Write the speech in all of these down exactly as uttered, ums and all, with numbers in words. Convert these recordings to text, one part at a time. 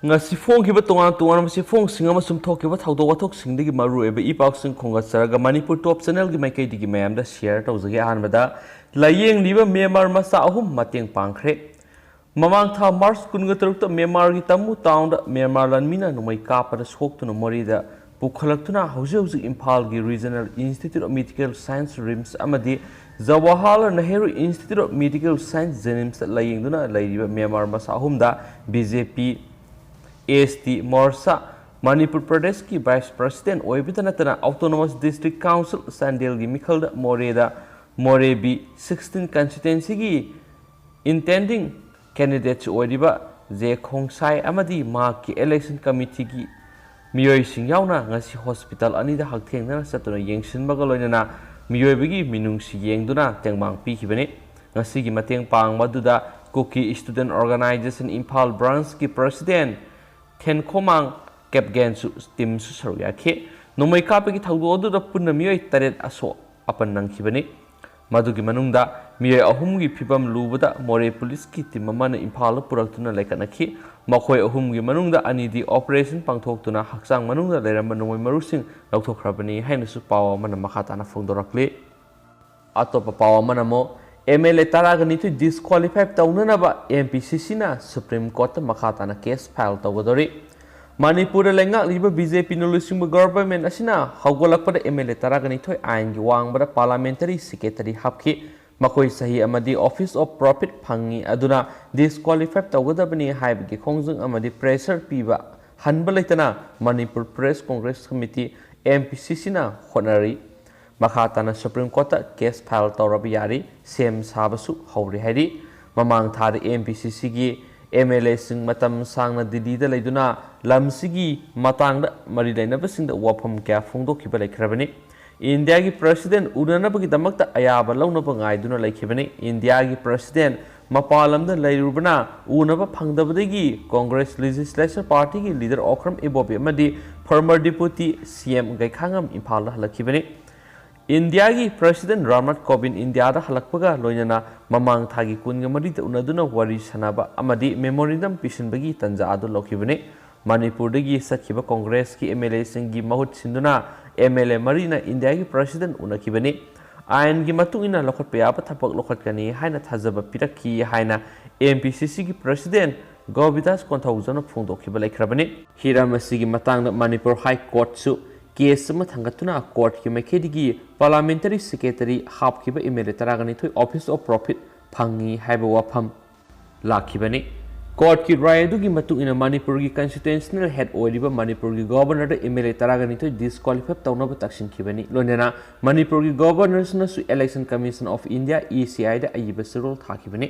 ꯉꯁꯤ ꯐꯣꯡꯈꯤꯕ ꯇꯣꯉꯥꯟ ꯇꯣꯉꯥꯟꯕ ꯆꯦꯐꯣꯡꯁꯤꯡ ꯑꯃꯁꯨꯡ ꯊꯣꯛꯈꯤꯕ ꯊꯧꯗꯣꯛ ꯋꯥꯊꯣꯛꯁꯤꯡꯗꯒꯤ ꯃꯔꯨꯑꯣꯏꯕ ꯏ ꯄꯥꯎꯁꯤꯡ ꯈꯣꯝꯒꯠꯆꯔꯒ ꯃꯅꯤꯄꯨꯔ ꯇꯣꯞ ꯆꯦꯅꯦꯜꯒꯤ ꯃꯥꯏꯀꯩꯗꯒꯤ ꯃꯌꯥꯝꯗ ꯁꯤꯌꯔ ꯇꯧꯖꯒꯦ꯫ ꯑꯍꯥꯟꯕꯗ, ꯂꯥꯏꯌꯦꯡꯂꯤꯕ ꯃ꯭ꯌꯥꯟꯃꯥꯔ ꯃꯆꯥ ꯑꯍꯨꯝ ꯃꯇꯦꯡ ꯄꯥꯡꯈ꯭ꯔꯦ꯫ ꯃꯃꯥꯡ ꯊꯥ ꯃꯥꯔꯆ ꯀꯨꯟꯒ ꯇꯔꯨꯛꯇ ꯃ꯭ꯌꯥꯟꯃꯥꯔꯒꯤ ꯇꯥꯃꯨ ꯇꯥꯎꯟꯗ ꯃ꯭ꯌꯥꯟꯃꯥꯔ ꯂꯥꯟꯃꯤꯅ ꯅꯣꯡꯃꯩ ꯀꯥꯞꯄꯗ ꯁꯣꯛꯇꯨꯅ ꯃꯣꯔꯦꯗ ꯄꯨꯈꯠꯂꯛꯇꯨꯅ ꯍꯧꯖꯤꯛ ꯍꯧꯖꯤꯛ ꯏꯝꯐꯥꯜꯒꯤ regional institute of medical science, RIMS, ꯑꯃꯗꯤ Jawaharlal Nehru institute of medical science, ꯖꯦꯅꯤꯝꯁꯇ ꯂꯥꯌꯦꯡꯗꯨꯅ ꯂꯩꯔꯤꯕ ꯃ꯭ꯌꯥꯟꯃꯥꯔ ꯃꯆꯥ ꯑꯍꯨꯝꯗ B J P S T Morcha, Manipur ꯄ꯭ꯔꯗꯦꯁꯀꯤ ꯚꯥꯏꯁ ꯄ꯭ꯔꯁꯤꯗꯦꯟ ꯑꯣꯏꯕꯇ ꯅꯠꯇꯅ ꯑꯣꯇꯣꯅꯣꯃꯁ ꯗꯤꯁꯇ꯭ꯔꯤꯛ ꯀꯥꯎꯟꯁꯤꯜ ꯆꯥꯟꯗꯦꯜꯒꯤ ꯃꯤꯈꯜꯗ ꯃꯣꯔꯦꯗ, ꯃꯣꯔꯦ ꯕꯤ ꯁꯤꯛꯁꯇꯤꯟ ꯀꯟꯁꯇꯤꯇ꯭ꯋꯦꯟꯁꯤꯒꯤ ꯏꯟꯇꯦꯟꯗꯤꯡ ꯀꯦꯟꯗꯤꯗꯦꯠꯁꯨ ꯑꯣꯏꯔꯤꯕ ꯖꯦ ꯈꯣꯡꯁꯥꯏ ꯑꯃꯗꯤ ꯃꯍꯥꯛꯀꯤ ꯏꯂꯦꯛꯁꯟ ꯀꯃꯤꯇꯤꯒꯤ ꯃꯤꯑꯣꯏꯁꯤꯡ ꯌꯥꯎꯅ ꯉꯁꯤ ꯍꯣꯁꯄꯤꯇꯥꯜ ꯑꯅꯤꯗ ꯍꯛꯊꯦꯡꯅꯅ ꯆꯠꯇꯨꯅ ꯌꯦꯡꯁꯤꯟꯕꯒ ꯂꯣꯏꯅꯅ ꯃꯤꯑꯣꯏꯕꯒꯤ ꯃꯤꯅꯨꯡꯁꯤ ꯌꯦꯡꯗꯨꯅ ꯇꯦꯡꯕꯥꯡ ꯄꯤꯈꯤꯕꯅꯤ꯫ ꯉꯁꯤꯒꯤ ꯃꯇꯦꯡ ꯄꯥꯡꯕ ꯑꯗꯨꯗ ꯀꯨꯀꯤ ꯁ꯭ꯇꯨꯗꯦꯟꯠ ꯑꯣꯔꯒꯅꯥꯏꯖꯦꯁꯟ ꯏꯝꯐꯥꯜ ꯕ꯭ꯔꯥꯟꯁꯀꯤ ꯄ꯭ꯔꯁꯤꯗꯦꯟꯠ ꯊꯦꯟꯈꯣꯃꯥꯡ ꯀꯦꯞꯒꯦꯟꯁꯨ, ꯇꯤꯝꯁꯨ ꯁꯔꯨꯛ ꯌꯥꯈꯤ꯫ ꯅꯣꯡꯃꯩ ꯀꯥꯞꯄꯒꯤ ꯊꯧꯗꯣꯛ ꯑꯗꯨꯗ ꯄꯨꯟꯅ ꯃꯤꯑꯣꯏ ꯇꯔꯦꯠ ꯑꯁꯣꯛ ꯑꯄꯟ ꯅꯪꯈꯤꯕꯅꯤ꯫ ꯃꯗꯨꯒꯤ ꯃꯅꯨꯡꯗ ꯃꯤꯑꯣꯏ ꯑꯍꯨꯝꯒꯤ ꯐꯤꯕꯝ ꯂꯨꯕꯗ ꯃꯣꯔꯦ ꯄꯨꯂꯤꯁꯀꯤ ꯇꯤꯝ ꯑꯃꯅ ꯏꯝꯐꯥꯜꯗ ꯄꯨꯔꯛꯇꯨꯅ ꯂꯩꯈꯠꯅꯈꯤ꯫ ꯃꯈꯣꯏ ꯑꯍꯨꯝꯒꯤ ꯃꯅꯨꯡꯗ ꯑꯅꯤꯗꯤ ꯑꯣꯄꯔꯦꯁꯟ ꯄꯥꯡꯊꯣꯛꯇꯨꯅ ꯍꯛꯆꯥꯡ ꯃꯅꯨꯡꯗ ꯂꯩꯔꯝꯕ ꯅꯣꯡꯃꯩ ꯃꯔꯨꯁꯤꯡ ꯂꯧꯊꯣꯛꯈ꯭ꯔꯕꯅꯤ ꯍꯥꯏꯅꯁꯨ ꯄꯥꯎ ꯑꯃꯅ ꯃꯈꯥ ꯇꯥꯅ ꯐꯣꯡꯗꯣꯔꯛꯂꯤ꯫ ꯑꯇꯣꯞꯄ ꯄꯥꯎ ꯑꯃꯅ ꯑꯃꯨꯛ ꯑꯦꯝ ꯑꯦꯜ ꯑꯦ ꯇꯔꯥꯒ ꯅꯤꯊꯣꯏ ꯗꯤꯁꯀ꯭ꯋꯥꯂꯤꯐꯥꯏ ꯇꯧꯅꯅꯕ ꯑꯦꯝ ꯄꯤ ꯁꯤ ꯁꯤꯅ ꯁꯨꯄ꯭ꯔꯤꯝ ꯀꯣꯔꯠꯇ ꯃꯈꯥ ꯇꯥꯅ ꯀꯦꯁ ꯐꯥꯏꯜ ꯇꯧꯒꯗꯧꯔꯤ꯫ ꯃꯅꯤꯄꯨꯔꯗ ꯂꯩꯉꯥꯛꯂꯤꯕ ꯕꯤ ꯖꯦ ꯄꯤꯅ ꯂꯨꯆꯤꯡꯕ ꯒꯚꯔꯟꯃꯦꯟꯠ ꯑꯁꯤꯅ ꯍꯧꯒꯠꯂꯛꯄꯗ ꯑꯦꯝ ꯑꯦꯜ ꯑꯦ ꯇꯔꯥꯒ ꯅꯤꯊꯣꯏ ꯑꯥꯏꯟꯒꯤ ꯋꯥꯡꯃꯗ ꯄꯥꯔꯂꯥꯃꯦꯟꯇꯔꯤ ꯁꯦꯀ꯭ꯔꯦꯇꯔꯤ ꯍꯥꯞꯈꯤ꯫ ꯃꯈꯣꯏ ꯆꯍꯤ ꯑꯃꯗꯤ ꯑꯣꯐꯤꯁ ꯑꯣꯐ ꯄ꯭ꯔꯣꯐꯤꯠ ꯐꯪꯉꯤ ꯑꯗꯨꯅ ꯗꯤꯁꯀ꯭ꯋꯥꯂꯤꯐꯥꯏ ꯇꯧꯒꯗꯕꯅꯤ ꯍꯥꯏꯕꯒꯤ ꯈꯣꯡꯖꯪ ꯑꯃꯗꯤ ꯄ꯭ꯔꯦꯁꯔ ꯄꯤꯕ ꯍꯟꯕ ꯂꯩꯇꯅ Manipur press Congress committee, M P ꯁꯤ ꯁꯤꯅ ꯍꯣꯠꯅꯔꯤ꯫ ꯃꯈꯥ ꯇꯥꯅ ꯁꯨꯄ꯭ꯔꯤꯝ ꯀꯣꯔꯠꯇ ꯀꯦꯁ ꯐꯥꯏꯜ ꯇꯧꯔꯕ ꯌꯥꯔꯤ, ꯁꯦꯝ ꯁꯥꯕꯁꯨ ꯍꯧꯔꯦ ꯍꯥꯏꯔꯤ꯫ ꯃꯃꯥꯡ ꯊꯥꯗ ꯑꯦꯝ ꯄꯤ ꯁꯤ ꯁꯤꯒꯤ ꯑꯦꯝ ꯑꯦꯜ ꯑꯦꯁꯤꯡ ꯃꯇꯝ ꯁꯥꯡꯅ ꯗꯤꯜꯂꯤꯗ ꯂꯩꯗꯨꯅ ꯂꯝꯁꯤꯒꯤ ꯃꯇꯥꯡꯗ ꯃꯔꯤ ꯂꯩꯅꯕꯁꯤꯡꯗ ꯋꯥꯐꯝ ꯀꯌꯥ ꯐꯣꯡꯗꯣꯛꯈꯤꯕ ꯂꯩꯈ꯭ꯔꯕꯅꯤ꯫ ꯏꯟꯗꯤꯌꯥꯒꯤ ꯄ꯭ꯔꯁꯤꯗꯦꯟꯠ ꯎꯅꯅꯕꯒꯤꯗꯃꯛꯇ ꯑꯌꯥꯕ ꯂꯧꯅꯕ ꯉꯥꯏꯗꯨꯅ ꯂꯩꯈꯤꯕꯅꯤ꯫ ꯏꯟꯗꯤꯌꯥꯒꯤ ꯄ꯭ꯔꯁꯤꯗꯦꯟꯠ ꯃꯄꯥꯟ ꯂꯝꯗ ꯂꯩꯔꯨꯕꯅ ꯎꯅꯕ ꯐꯪꯗꯕꯗꯒꯤ ꯀꯣꯡꯒ꯭ꯔꯦꯁ ꯂꯦꯖꯤꯁꯂꯦꯆꯔ ꯄꯥꯔꯇꯤꯒꯤ ꯂꯤꯗꯔ ꯑꯣꯀ꯭ꯔꯝ ꯏꯕꯣꯕꯤ ꯑꯃꯗꯤ ꯐꯣꯔꯃꯔ ꯗꯤꯄꯨꯇꯤ ꯁꯤ ꯑꯦꯝ ꯒꯩꯈꯥꯉꯝ ꯏꯝꯐꯥꯜꯗ ꯍꯜꯂꯛꯈꯤꯕꯅꯤ꯫ ꯏꯟꯗꯤꯌꯥꯒꯤ ꯄ꯭ꯔꯁꯤꯗꯦꯟ ꯔꯥꯝꯅꯥꯊ ꯀꯣꯕꯤꯟꯗ ꯏꯟꯗꯤꯌꯥꯗ ꯍꯜꯂꯛꯄꯒ ꯂꯣꯏꯅꯅ ꯃꯃꯥꯡ ꯊꯥꯒꯤ ꯀꯨꯟꯒ ꯃꯔꯤꯗ ꯎꯅꯗꯨꯅ ꯋꯥꯔꯤ ꯁꯥꯅꯕ ꯑꯃꯗꯤ memorandum ꯄꯤꯁꯤꯟꯕꯒꯤ ꯇꯥꯟꯖꯥ ꯑꯗꯨ ꯂꯧꯈꯤꯕꯅꯤ꯫ ꯃꯅꯤꯄꯨꯔꯗꯒꯤ ꯆꯠꯈꯤꯕ ꯀꯣꯡꯒ꯭ꯔꯦꯁꯀꯤ MLAꯁꯤꯡꯒꯤ ꯃꯍꯨꯠ ꯁꯤꯟꯗꯨꯅ MLA ꯃꯔꯤꯅ ꯏꯟꯗꯤꯌꯥꯒꯤ ꯄ꯭ꯔꯁꯤꯗꯦꯟ ꯎꯅꯈꯤꯕꯅꯤ꯫ ꯑꯥꯏꯟꯒꯤ ꯃꯇꯨꯡ ꯏꯟꯅ ꯂꯧꯈꯠꯄ ꯌꯥꯕ ꯊꯕꯛ ꯂꯧꯈꯠꯀꯅꯤ ꯍꯥꯏꯅ ꯊꯥꯖꯕ ꯄꯤꯔꯛꯈꯤ ꯍꯥꯏꯅ MPCCꯒꯤ ꯄ꯭ꯔꯁꯤꯗꯦꯟ ꯒꯣꯕꯤꯗꯥꯁ ꯀꯣꯟꯊꯧꯖꯝꯅ ꯐꯣꯡꯗꯣꯛꯈꯤꯕ ꯂꯩꯈ꯭ꯔꯕꯅꯤ꯫ ꯍꯤꯔꯝ ꯑꯁꯤꯒꯤ ꯃꯇꯥꯡꯗ ꯃꯅꯤꯄꯨꯔ ꯍꯥꯏ ꯀꯣꯔꯠꯁꯨ ꯀꯦꯁ ꯑꯃ ꯊꯥꯡꯒꯠꯇꯨꯅ ꯀꯣꯔꯠꯀꯤ ꯃꯥꯏꯀꯩꯗꯒꯤ parliamentary secretary ꯍꯥꯞꯈꯤꯕ MLA ꯇꯔꯥꯒ ꯅꯤꯊꯣꯏ office of profit ꯐꯪꯉꯤ ꯍꯥꯏꯕ ꯋꯥꯐꯝ ꯂꯥꯛꯈꯤꯕꯅꯤ꯫ ꯀꯣꯔꯠꯀꯤ ꯔꯥꯏ ꯑꯗꯨꯒꯤ ꯃꯇꯨꯡ ꯏꯟꯅ ꯃꯅꯤꯄꯨꯔꯒꯤ constitutional head ꯑꯣꯏꯔꯤꯕ ꯃꯅꯤꯄꯨꯔꯒꯤ ꯒꯣꯕꯔꯅꯔꯗ MLA ꯇꯔꯥꯒ ꯅꯤꯊꯣꯏ disqualify ꯇꯧꯅꯕ ꯇꯛꯁꯤꯟꯈꯤꯕꯅꯤ꯫ ꯂꯣꯏꯅꯅ ꯃꯅꯤꯄꯨꯔꯒꯤ ꯒꯣꯕꯔꯅꯔꯁꯤꯅꯁꯨ Election Commission of India, ECIꯗ ꯑꯏꯕ ꯆꯦꯔꯣꯜ ꯊꯥꯈꯤꯕꯅꯤ꯫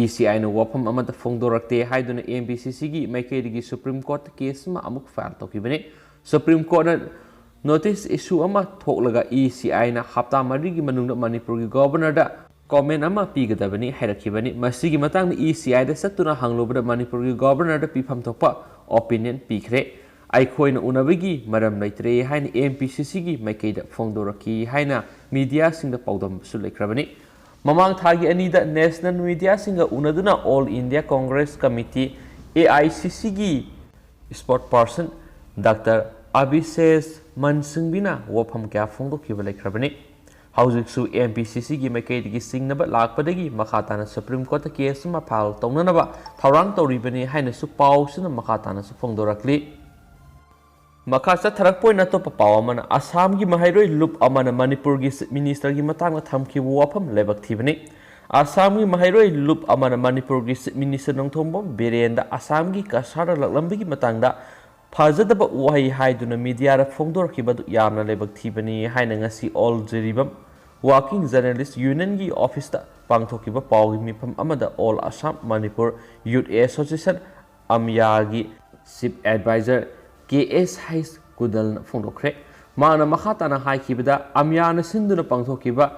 ECIꯅ ꯋꯥꯐꯝ ꯑꯃꯠꯇ ꯐꯣꯡꯗꯣꯔꯛꯇꯦ ꯍꯥꯏꯗꯨꯅ MPCCꯒꯤ ꯃꯥꯏꯀꯩꯗꯒꯤ Supreme Courtꯇ ꯀꯦꯁ ꯑꯃ ꯑꯃꯨꯛ file ꯇꯧꯈꯤꯕꯅꯤ꯫ Supreme Courtꯅ notice issue ꯑꯃ ꯊꯣꯛꯂꯒ ECIꯅ ꯍꯞꯇꯥ ꯃꯔꯤꯒꯤ ꯃꯅꯨꯡꯗ ꯃꯅꯤꯄꯨꯔꯒꯤ ꯒꯣꯕꯔꯅꯔꯗ comment ꯑꯃ ꯄꯤꯒꯗꯕꯅꯤ ꯍꯥꯏꯔꯛꯈꯤꯕꯅꯤ꯫ ꯃꯁꯤꯒꯤ ꯃꯇꯥꯡꯗ ECIꯗ ꯆꯠꯇꯨꯅ ꯍꯪꯂꯨꯕꯗ ꯃꯅꯤꯄꯨꯔꯒꯤ ꯒꯣꯕꯔꯅꯔꯗ ꯄꯤꯐꯝ ꯊꯣꯛꯄ opinion ꯄꯤꯈ꯭ꯔꯦ꯫ ꯑꯩꯈꯣꯏꯅ ꯎꯅꯕꯒꯤ ꯃꯔꯝ ꯂꯩꯇ꯭ꯔꯦ ꯍꯥꯏꯅ MPCCꯒꯤ ꯃꯥꯏꯀꯩꯗ ꯐꯣꯡꯗꯣꯔꯛꯈꯤ ꯍꯥꯏꯅ mediaꯁꯤꯡꯗ ꯄꯥꯎꯗꯝꯕꯁꯨ ꯂꯩꯈ꯭ꯔꯕꯅꯤ꯫ ꯃꯃꯥꯡ ꯊꯥꯒꯤ ꯑꯅꯤꯗ national mediaꯁꯤꯡꯒ ꯎꯅꯗꯨꯅ All India Congress Committee, AICCꯒꯤ spokesperson Doctor ꯑꯚꯤꯁꯦꯁ ꯃꯟꯁꯤꯡꯕꯤꯅ ꯋꯥꯐꯝ ꯀꯌꯥ ꯐꯣꯡꯗꯣꯛꯈꯤꯕ ꯂꯩꯈ꯭ꯔꯕꯅꯤ꯫ ꯍꯧꯖꯤꯛꯁꯨ MPCCꯒꯤ ꯃꯥꯏꯀꯩꯗꯒꯤ ꯆꯤꯡꯅꯕ ꯂꯥꯛꯄꯗꯒꯤ ꯃꯈꯥ ꯇꯥꯅ Supreme Courtꯇ ꯀꯦꯁ ꯑꯃ file ꯇꯧꯅꯅꯕ ꯊꯧꯔꯥꯡ ꯇꯧꯔꯤꯕꯅꯤ ꯍꯥꯏꯅꯁꯨ ꯄꯥꯎꯁꯤꯅ ꯃꯈꯥ ꯇꯥꯅꯁꯨ ꯐꯣꯡꯗꯣꯔꯛꯂꯤ꯫ ꯃꯈꯥ ꯆꯠꯊꯔꯛꯄ ꯑꯣꯏꯅ ꯑꯇꯣꯞꯄ ꯄꯥꯎ ꯑꯃꯅ, ꯑꯁꯥꯝꯒꯤ ꯃꯍꯩꯔꯣꯏ ꯂꯨꯞ ꯑꯃꯅ ꯃꯅꯤꯄꯨꯔꯒꯤ Chief Ministerꯒꯤ ꯃꯇꯥꯡꯗ ꯊꯝꯈꯤꯕ ꯋꯥꯐꯝ ꯂꯥꯏꯕꯛ ꯊꯤꯕꯅꯤ꯫ ꯑꯁꯥꯝꯒꯤ ꯃꯍꯩꯔꯣꯏ ꯂꯨꯞ ꯑꯃꯅ ꯃꯅꯤꯄꯨꯔꯒꯤ Chief Minister ꯅꯣꯡꯊꯣꯝꯕꯝ ꯕꯤꯔꯦꯟꯗ ꯑꯁꯥꯝꯒꯤ ꯀꯁꯥꯔꯗ ꯂꯥꯛꯂꯝꯕꯒꯤ ꯃꯇꯥꯡꯗ ꯐꯖꯗꯕ ꯋꯥꯍꯩ ꯍꯥꯏꯗꯨꯅ mediaꯗ ꯐꯣꯡꯗꯣꯔꯛꯈꯤꯕ ꯑꯗꯨ ꯌꯥꯝꯅ ꯂꯥꯏꯕꯛ ꯊꯤꯕꯅꯤ ꯍꯥꯏꯅ ꯉꯁꯤ All Jiribam Working Journalist Unionꯒꯤ officeꯇ ꯄꯥꯡꯊꯣꯛꯈꯤꯕ ꯄꯥꯎꯒꯤ ꯃꯤꯐꯝ ꯑꯃꯗ All Assam Manipur Youth Association, ꯑꯃꯌꯥꯒꯤ Chief Advisor ꯀꯦ ꯑꯦꯁ ꯍꯩꯆ ꯀꯨꯗꯜꯅ ꯐꯣꯡꯗꯣꯛꯈ꯭ꯔꯦ꯫ ꯃꯥꯅ ꯃꯈꯥ ꯇꯥꯅ ꯍꯥꯏꯈꯤꯕꯗ, ꯑꯃꯌꯥꯅ ꯁꯤꯟꯗꯨꯅ ꯄꯥꯡꯊꯣꯛꯈꯤꯕ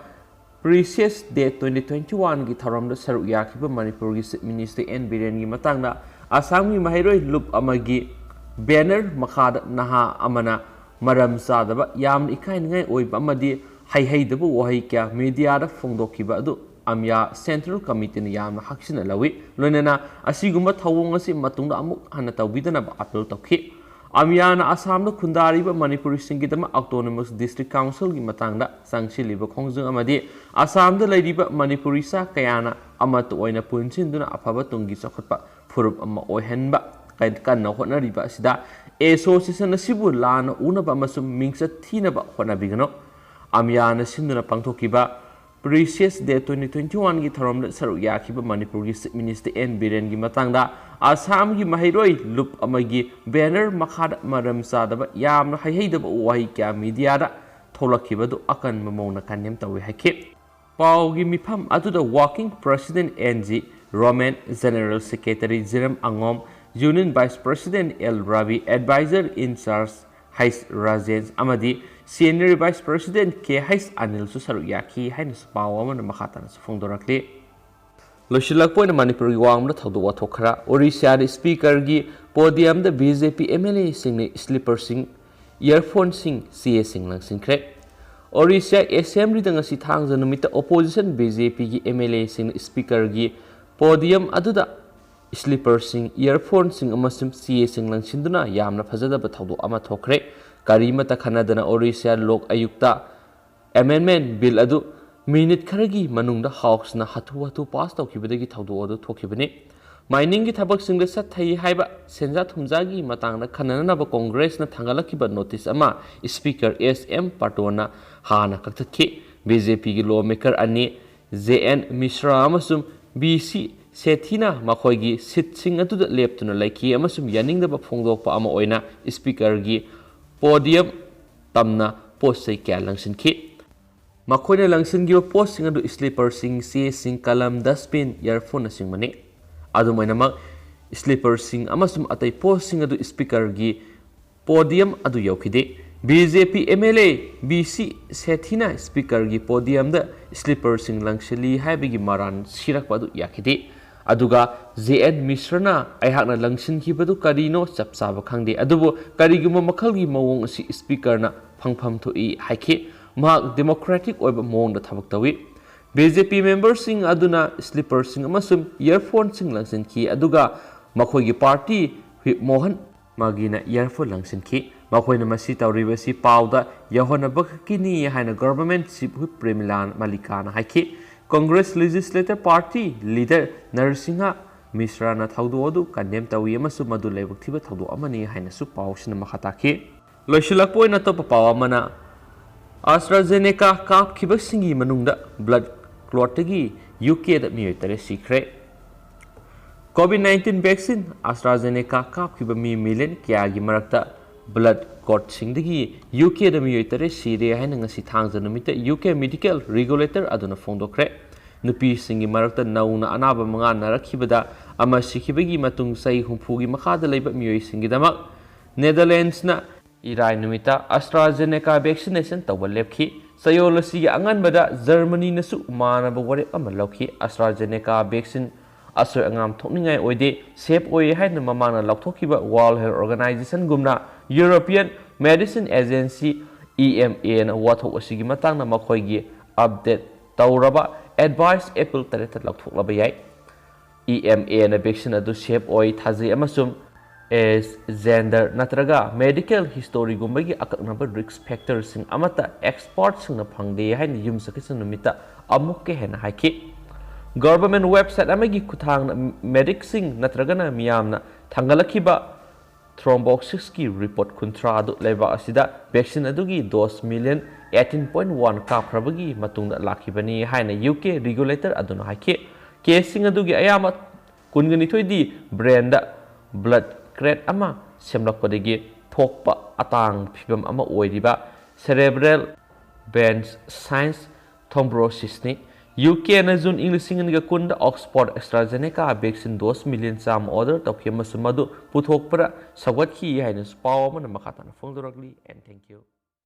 Precious Day twenty twenty-oneꯒꯤ ꯊꯧꯔꯝꯗ ꯁꯔꯨꯛ ꯌꯥꯈꯤꯕ ꯃꯅꯤꯄꯨꯔꯒꯤ Chief Minister ꯑꯦꯟ ꯕꯤꯔꯦꯟꯒꯤ ꯃꯇꯥꯡꯗ ꯑꯁꯥꯝꯒꯤ ꯃꯍꯩꯔꯣꯏ ꯂꯨꯞ ꯑꯃꯒꯤ banner ꯃꯈꯥꯗ ꯅꯍꯥ ꯑꯃꯅ ꯃꯔꯝ ꯆꯥꯗꯕ, ꯌꯥꯝꯅ ꯏꯀꯥꯏꯅꯤꯡꯉꯥꯏ ꯑꯣꯏꯕ ꯑꯃꯗꯤ ꯍꯩꯍꯩꯗꯕ ꯋꯥꯍꯩ ꯀꯌꯥ ꯃꯤꯗꯤꯌꯥꯗ ꯐꯣꯡꯗꯣꯛꯈꯤꯕ ꯑꯗꯨ ꯑꯃꯤꯌꯥ ꯁꯦꯟꯇ꯭ꯔꯦꯜ ꯀꯃꯤꯇꯤꯅ ꯌꯥꯝꯅ ꯍꯛꯆꯤꯟꯅ ꯂꯧꯏ꯫ ꯂꯣꯏꯅꯅ ꯑꯁꯤꯒꯨꯝꯕ ꯊꯧꯑꯣꯡ ꯑꯁꯤ ꯃꯇꯨꯡꯗ ꯑꯃꯨꯛ ꯍꯟꯅ ꯇꯧꯕꯤꯗꯅꯕ ꯑꯥꯄꯤꯜ ꯇꯧꯈꯤ꯫ ꯑꯃꯤꯌꯥꯅ ꯑꯁꯥꯝꯗ ꯈꯨꯟꯗꯥꯔꯤꯕ ꯃꯅꯤꯄꯨꯔꯤꯁꯤꯡꯒꯤꯗꯃꯛ ꯑꯣꯇꯣꯅꯣꯃꯁ ꯗꯤꯁꯇ꯭ꯔꯤꯛ ꯀꯥꯎꯟꯁꯤꯜꯒꯤ ꯃꯇꯥꯡꯗ ꯆꯪꯁꯤꯜꯂꯤꯕ ꯈꯣꯡꯖꯪ ꯑꯃꯗꯤ ꯑꯁꯥꯝꯗ ꯂꯩꯔꯤꯕ ꯃꯅꯤꯄꯨꯔꯤ ꯁꯥ ꯀꯌꯥꯅ ꯑꯃꯠꯇ ꯑꯣꯏꯅ ꯄꯨꯟꯁꯤꯟꯗꯨꯅ ꯑꯐꯕ ꯇꯨꯡꯒꯤ ꯆꯥꯎꯈꯠꯄ ꯐꯨꯔꯨꯞ ꯑꯃ ꯑꯣꯏꯍꯟꯕ ꯀꯟꯅ ꯍꯣꯠꯅꯔꯤꯕ ꯑꯁꯤꯗ ꯑꯦꯁꯣꯁꯤꯌꯦꯁꯟ ꯑꯁꯤꯕꯨ ꯂꯥꯟꯅ ꯎꯅꯕ ꯑꯃꯁꯨꯡ ꯃꯤꯡꯆꯠ ꯊꯤꯅꯕ ꯍꯣꯠꯅꯕꯤꯒꯅꯨ꯫ ꯑꯃꯤꯌꯥꯅ ꯁꯤꯟꯗꯨꯅ ꯄꯥꯡꯊꯣꯛꯈꯤꯕ ꯄ꯭ꯔꯤꯁꯤꯌꯁ ꯗꯦ ꯇ꯭ꯋꯦꯟꯇꯤ ꯇ꯭ꯋꯦꯟꯇꯤ ꯋꯥꯟꯒꯤ ꯊꯧꯔꯝꯗ ꯁꯔꯨꯛ ꯌꯥꯈꯤꯕ ꯃꯅꯤꯄꯨꯔꯒꯤ ꯆꯤꯐ ꯃꯤꯅꯤꯁꯇꯔ ꯑꯦꯟ ꯕꯤꯔꯦꯟꯒꯤ ꯃꯇꯥꯡꯗ ꯑꯁꯥꯝꯒꯤ ꯃꯍꯩꯔꯣꯏ ꯂꯨꯞ ꯑꯃꯒꯤ ꯕꯦꯅꯔ ꯃꯈꯥꯗ ꯃꯔꯝ ꯆꯥꯗꯕ ꯌꯥꯝꯅ ꯍꯩꯍꯩꯗꯕ ꯋꯥꯍꯩ ꯀꯌꯥ ꯃꯤꯗꯤꯌꯥꯗ ꯊꯣꯛꯂꯛꯈꯤꯕꯗꯨ ꯑꯀꯟꯕ ꯃꯑꯣꯡꯗ ꯀꯟꯗꯦꯝ ꯇꯧꯏ ꯍꯥꯏꯈꯤ꯫ ꯄꯥꯎꯒꯤ ꯃꯤꯐꯝ ꯑꯗꯨꯗ working president N G Romen, general secretary Jiram ꯑꯉꯣꯝ, union vice president L Rabi, adviser in charge H Rajen ꯑꯃꯗꯤ senior vice president K H ꯑꯅꯤꯜꯁꯨ ꯁꯔꯨꯛ ꯌꯥꯈꯤ ꯍꯥꯏꯅꯁꯨ ꯄꯥꯎ ꯑꯃꯅ ꯃꯈꯥ ꯇꯥꯅꯁꯨ ꯐꯣꯡꯗꯣꯔꯛꯂꯤ꯫ ꯂꯣꯏꯁꯤꯜꯂꯛꯄ ꯑꯣꯏꯅ ꯃꯅꯤꯄꯨꯔꯒꯤ ꯋꯥꯡꯃꯗ ꯊꯧꯗꯣꯛ ꯋꯥꯊꯣꯛ ꯈꯔ꯫ ꯑꯣꯔꯤꯁꯥꯗ ꯁ꯭ꯄꯤꯀꯔꯒꯤ ꯄꯣꯗꯤꯌꯝꯗ B J P M L ꯑꯦꯁꯤꯡꯅ ꯁ꯭ꯂꯤꯄꯔꯁꯤꯡ, ꯏꯌꯔꯐꯣꯟꯁꯤꯡ, ꯆꯦꯁꯤꯡ ꯂꯪꯁꯤꯟꯈ꯭ꯔꯦ꯫ ꯑꯣꯔꯤꯁꯥ ꯑꯦꯁꯦꯝꯕ꯭ꯂꯤꯗ ꯉꯁꯤ ꯊꯥꯡꯖ ꯅꯨꯃꯤꯠꯇ ꯑꯣꯄꯣꯖꯤꯁꯟ ꯕꯤ ꯖꯦ ꯄꯤꯒꯤ ꯑꯦꯝ ꯑꯦꯜ ꯑꯦꯁꯤꯡꯅ ꯁ꯭ꯄꯤꯀꯔꯒꯤ ꯄꯣꯗꯤꯌꯝ ꯑꯗꯨꯗ ꯁ꯭ꯂꯤꯄꯔꯁꯤꯡ, ꯏꯌꯔꯐꯣꯟꯁꯤꯡ ꯑꯃꯁꯨꯡ ꯆꯦꯁꯤꯡ ꯂꯪꯁꯤꯟꯗꯨꯅ ꯌꯥꯝꯅ ꯐꯖꯗꯕ ꯊꯧꯗꯣꯛ ꯑꯃ ꯊꯣꯛꯈ꯭ꯔꯦ꯫ ꯀꯔꯤꯃꯠꯇ ꯈꯟꯅꯗꯅ ꯑꯣꯔꯤꯁꯥ ꯂꯣꯛ ꯑꯌꯨꯛꯇ ꯑꯦꯃꯦꯟꯗꯃꯦꯟꯠ ꯕꯤꯜ ꯑꯗꯨ ꯃꯤꯅꯤꯠ ꯈꯔꯒꯤ ꯃꯅꯨꯡꯗ ꯍꯥꯎꯁꯅ ꯍꯥꯊꯨ ꯍꯥꯊꯨ ꯄꯥꯁ ꯇꯧꯈꯤꯕꯗꯒꯤ ꯊꯧꯗꯣꯛ ꯑꯗꯨ ꯊꯣꯛꯈꯤꯕꯅꯤ꯫ ꯃꯥꯏꯅꯤꯡꯒꯤ ꯊꯕꯛꯁꯤꯡꯗ ꯆꯠꯊꯩ ꯍꯥꯏꯕ ꯁꯦꯟꯖꯥ ꯊꯨꯝꯖꯥꯒꯤ ꯃꯇꯥꯡꯗ ꯈꯟꯅꯅꯕ ꯀꯣꯡꯒ꯭ꯔꯦꯁꯅ ꯊꯥꯡꯒꯠꯂꯛꯈꯤꯕ ꯅꯣꯇꯤꯁ ꯑꯃ ꯁ꯭ꯄꯤꯀꯔ ꯑꯦꯁ ꯑꯦꯝ ꯄꯥꯇꯣꯟꯅ ꯍꯥꯟꯅ ꯀꯛꯊꯠꯈꯤ꯫ ꯕꯤ ꯖꯦ ꯄꯤꯒꯤ ꯂꯣ ꯃꯦꯀꯔ ꯑꯅꯤ ꯖꯦ ꯑꯦꯟ ꯃꯤꯁ꯭ꯔꯥ ꯑꯃꯁꯨꯡ ꯕꯤ ꯁꯤ ꯁꯦꯊꯤꯅ ꯃꯈꯣꯏꯒꯤ ꯁꯤꯠꯁꯤꯡ ꯑꯗꯨꯗ ꯂꯦꯞꯇꯨꯅ ꯂꯩꯈꯤ ꯑꯃꯁꯨꯡ ꯌꯥꯅꯤꯡꯗꯕ ꯐꯣꯡꯗꯣꯛꯄ ꯑꯃ ꯑꯣꯏꯅ ꯁ꯭ꯄꯤꯀꯔꯒꯤ ꯄꯣꯗꯤꯌꯝ ꯇꯝꯅ ꯄꯣꯠ ꯆꯩ ꯀꯌꯥ ꯂꯪꯁꯤꯟꯈꯤ꯫ ꯃꯈꯣꯏꯅ ꯂꯪꯁꯤꯟꯈꯤꯕ ꯄꯣꯠꯁꯤꯡ ꯑꯗꯨ ꯁ꯭ꯂꯤꯄꯔꯁꯤꯡ, ꯆꯦꯁꯤꯡ, ꯀꯂꯝ, ꯗꯁꯕꯤꯟ, ꯏꯌꯔꯐꯣꯟꯅꯆꯤꯡꯕꯅꯤ꯫ ꯑꯗꯨꯝ ꯑꯣꯏꯅꯃꯛ, ꯁ꯭ꯂꯤꯄꯔꯁꯤꯡ ꯑꯃꯁꯨꯡ ꯑꯇꯩ ꯄꯣꯠꯁꯤꯡ ꯑꯗꯨ ꯁ꯭ꯄꯤꯀꯔꯒꯤ ꯄꯣꯗꯤꯌꯝ ꯑꯗꯨ ꯌꯧꯈꯤꯗꯦ꯫ B J P M L A B C ꯁꯦꯊꯤꯅ ꯁ꯭ꯄꯤꯀꯔꯒꯤ ꯄꯣꯗꯤꯌꯝꯗ ꯁ꯭ꯂꯤꯄꯔꯁꯤꯡ ꯂꯪꯁꯤꯜꯂꯤ ꯍꯥꯏꯕꯒꯤ ꯃꯔꯥꯜ ꯁꯤꯔꯛꯄ ꯑꯗꯨ ꯌꯥꯈꯤꯗꯦ꯫ ꯑꯗꯨꯒ ꯖꯦ ꯑꯦꯟ ꯃꯤꯁ꯭ꯔꯅ, "ꯑꯩꯍꯥꯛꯅ ꯂꯪꯁꯤꯟꯈꯤꯕꯗꯨ ꯀꯔꯤꯅꯣ ꯆꯞ ꯆꯥꯕ ꯈꯪꯗꯦ, ꯑꯗꯨꯕꯨ ꯀꯔꯤꯒꯨꯝꯕ ꯃꯈꯜꯒꯤ ꯃꯑꯣꯡ ꯑꯁꯤ ꯁ꯭ꯄꯤꯀꯔꯅ ꯐꯪꯐꯝ ꯊꯣꯛꯏ" ꯍꯥꯏꯈꯤ꯫ ꯃꯍꯥꯛ democratic ꯑꯣꯏꯕ ꯃꯑꯣꯡꯗ ꯊꯕꯛ ꯇꯧꯏ꯫ B J P memberꯁꯤꯡ ꯑꯗꯨꯅ slipperꯁꯤꯡ ꯑꯃꯁꯨꯡ earphoneꯁꯤꯡ ꯂꯪꯁꯤꯟꯈꯤ, ꯑꯗꯨꯒ ꯃꯈꯣꯏꯒꯤ party whip ꯃꯣꯍꯟ ꯃꯥꯒꯤꯅ earphone ꯂꯪꯁꯤꯟꯈꯤ꯫ ꯃꯈꯣꯏꯅ ꯃꯁꯤ ꯇꯧꯔꯤꯕꯁꯤ ꯄꯥꯎꯗ ꯌꯧꯍꯟꯅꯕꯈꯛꯀꯤꯅꯤ ꯍꯥꯏꯅ government chief whip ꯄ꯭ꯔꯦꯃꯤꯂꯥ ꯃꯥꯂꯤꯀꯥꯅ ꯍꯥꯏꯈꯤ꯫ Congress legislator party leader Narasimha ꯃꯤꯁ꯭ꯔꯥꯅ ꯊꯧꯗꯣꯛ ꯑꯗꯨ condemn ꯇꯧꯏ ꯑꯃꯁꯨꯡ ꯃꯗꯨ ꯂꯥꯏꯕꯛ ꯊꯤꯕ ꯊꯧꯗꯣꯛ ꯑꯃꯅꯤ ꯍꯥꯏꯅꯁꯨ ꯄꯥꯎꯁꯤꯅ ꯃꯈꯥ ꯇꯥꯈꯤ꯫ ꯂꯣꯏꯁꯤꯜꯂꯛꯄ ꯑꯣꯏꯅ ꯑꯇꯣꯞꯄ ꯄꯥꯎ ꯑꯃꯅ, AstraZeneca ꯀꯥꯞꯈꯤꯕꯁꯤꯡꯒꯤ ꯃꯅꯨꯡꯗ blood clotꯇꯒꯤ U Kꯗ ꯃꯤꯑꯣꯏ ꯇꯔꯦꯠ ꯁꯤꯈ꯭ꯔꯦ꯫ COVID nineteen vaccine AstraZeneca ꯀꯥꯞꯈꯤꯕ ꯃꯤ million ꯀꯌꯥꯒꯤ ꯃꯔꯛꯇ blood clotꯁꯤꯡꯗꯒꯤ U Kꯗ ꯃꯤꯑꯣꯏ ꯇꯔꯦꯠ ꯁꯤꯔꯦ ꯍꯥꯏꯅ ꯉꯁꯤ ꯊꯥꯡꯖ ꯅꯨꯃꯤꯠꯇ U K medical regulator ꯑꯗꯨꯅ ꯐꯣꯡꯗꯣꯛꯈ꯭ꯔꯦ꯫ ꯅꯨꯄꯤꯁꯤꯡꯒꯤ ꯃꯔꯛꯇ ꯅꯧꯅ ꯑꯅꯥꯕ ꯃꯉꯥ ꯅꯥꯔꯛꯈꯤꯕꯗ ꯑꯃ ꯁꯤꯈꯤꯕꯒꯤ ꯃꯇꯨꯡ ꯆꯍꯤ ꯍꯨꯝꯐꯨꯒꯤ ꯃꯈꯥꯗ ꯂꯩꯕ ꯃꯤꯑꯣꯏꯁꯤꯡꯒꯤꯗꯃꯛ Netherlandsꯅ ꯏꯔꯥꯏ ꯅꯨꯃꯤꯠꯇ AstraZeneca vaccination ꯇꯧꯕ ꯂꯦꯞꯈꯤ꯫ ꯆꯌꯣꯜ ꯑꯁꯤꯒꯤ ꯑꯉꯟꯕꯗ ꯖꯔꯃꯅꯤꯅꯁꯨ ꯃꯥꯟꯅꯕ ꯋꯥꯔꯦꯞ ꯑꯃ ꯂꯧꯈꯤ꯫ AstraZeneca vaccine ꯑꯁꯣꯏ ꯑꯉꯥꯝ ꯊꯣꯛꯅꯤꯡꯉꯥꯏ ꯑꯣꯏꯗꯦ, safe ꯑꯣꯏ ꯍꯥꯏꯅ ꯃꯃꯥꯡꯗ ꯂꯥꯎꯊꯣꯛꯈꯤꯕ World Health Organizationꯒꯨꯝꯅ European Medicine Agency, E M Aꯅ ꯋꯥꯊꯣꯛ ꯑꯁꯤꯒꯤ ꯃꯇꯥꯡꯗ ꯃꯈꯣꯏꯒꯤ update ꯇꯧꯔꯕ advice April ꯇꯔꯦꯠꯇ ꯂꯧꯊꯣꯛꯂꯕ ꯌꯥꯏ꯫ E M Aꯅ vaccine ꯑꯗꯨ safe ꯑꯣꯏ ꯊꯥꯖꯩ ꯑꯃꯁꯨꯡ age, gender ꯅꯠꯇ꯭ꯔꯒ medical historyꯒꯨꯝꯕꯒꯤ ꯑꯀꯛꯅꯕ risk factorꯁꯤꯡ ꯑꯃꯠꯇ expertꯁꯤꯡꯅ ꯐꯪꯗꯦ ꯍꯥꯏꯅ ꯌꯨꯝꯁꯀꯩꯁ ꯅꯨꯃꯤꯠꯇ ꯑꯃꯨꯛꯀ ꯍꯦꯟꯅ ꯍꯥꯏꯈꯤ꯫ Government website ꯑꯃꯒꯤ ꯈꯨꯠꯊꯥꯡꯗ medicꯁꯤꯡ ꯅꯠꯇ꯭ꯔꯒꯅ ꯃꯤꯌꯥꯝꯅ ꯊꯥꯡꯒꯠꯂꯛꯈꯤꯕ thrombosis ꯀꯤ report ꯀꯨꯟꯊ꯭ꯔꯥ ꯑꯗꯨ ꯂꯩꯕꯥꯛ ꯑꯁꯤꯗ vaccine ꯑꯗꯨꯒꯤ dose million eighteen point one ꯀꯥꯞꯈ꯭ꯔꯕꯒꯤ ꯃꯇꯨꯡꯗ ꯂꯥꯛꯈꯤꯕꯅꯤ ꯍꯥꯏꯅ U K regulator ꯑꯗꯨꯅ ꯍꯥꯏꯈꯤ꯫ Caseꯁꯤꯡ ꯑꯗꯨꯒꯤ ꯑꯌꯥꯝꯕ ꯀꯨꯟꯒ ꯅꯤꯊꯣꯏꯗꯤ brainꯗ blood clot ꯑꯃ ꯁꯦꯝꯂꯛꯄꯗꯒꯤ ꯊꯣꯛꯄ ꯑꯇꯥꯡꯕ ꯐꯤꯚꯝ ꯑꯃ ꯑꯣꯏꯔꯤꯕ cerebral venous thrombosis ꯅꯤ꯫ U Kꯅ June ꯏꯪ ꯂꯤꯁꯤꯡ ꯑꯅꯤꯒ ꯀꯨꯟꯗ Oxford AstraZeneca vaccine dose million ꯆꯥꯝꯃ order ꯇꯧꯈꯤ ꯑꯃꯁꯨꯡ ꯃꯗꯨ ꯄꯨꯊꯣꯛꯄꯗ ꯁꯧꯒꯠꯈꯤ ꯍꯥꯏꯅꯁꯨ ꯄꯥꯎ ꯑꯃꯅ ꯃꯈꯥ ꯇꯥꯅ ꯐꯣꯡꯗꯣꯔꯛꯂꯤ꯫ And thank you.